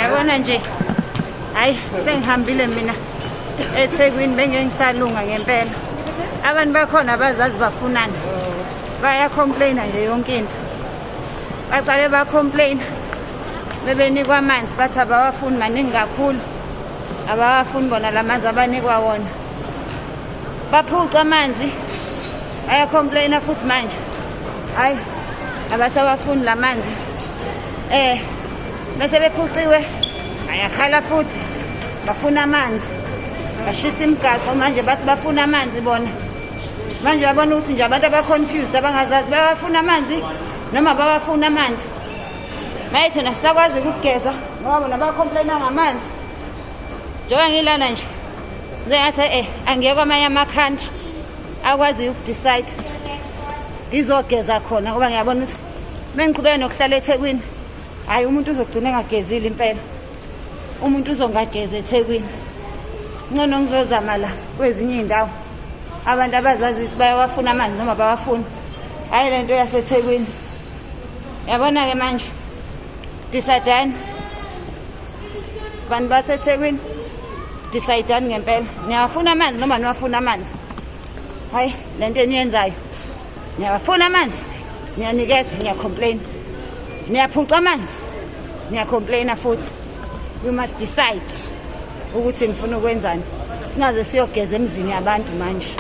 Yabona nje, hayi, sengihambile mina eThekwini, bengeke ngisalunga ngempela. Abantu bakhona abazazi bafunani, bayacomplaina nje yonke into. Baqale bacomplaina bebenikwa amanzi, bathi abawafuni, maningi kakhulu, abawafuni bona la manzi abanikwa wona. Baphuca amanzi, bayacomplaina futhi manje, hayi, abasawafuni la manzi. Bese bephuciwe, bayakhala futhi, bafuna amanzi, bashisa imigaqo manje, bathi bafuna amanzi bona. Manje uyabona ukuthi nje abantu aba-confused, abangazazi bayawafuna amanzi noma bawafuna amanzi. Maye, thina sisakwazi ukugeza ngoba bona bacomplaina ngamanzi. Njengoba ngilana nje, njengathi angiye kwamanye ama-country akwaziyo ukudecide, ngizogeza khona, ngoba ngiyabona ukuthi mengiqhubeka nokuhlala eThekwini, hhayi, umuntu uzogcina engagezile impela, umuntu uzongageza eThekwini. Ngcono ngizozama la kwezinye iy'ndawo, abantu abazazi ukuthi bayawafuna amanzi noma bawafuni, hhayi le nto yaseThekwini. Yabona-ke manje, decidani, bantu baseThekwini, decidani ngempela, niyawafuna amanzi noma niwafuna amanzi? Hayi, le nto eniyenzayo, niyawafuna amanzi, niyanikezwa, niyacomplain, niyaphuca amanzi, niyacomplaina futhi. You must decide ukuthi nifuna ukwenzani, singaze siyogeza emzini yabantu manje.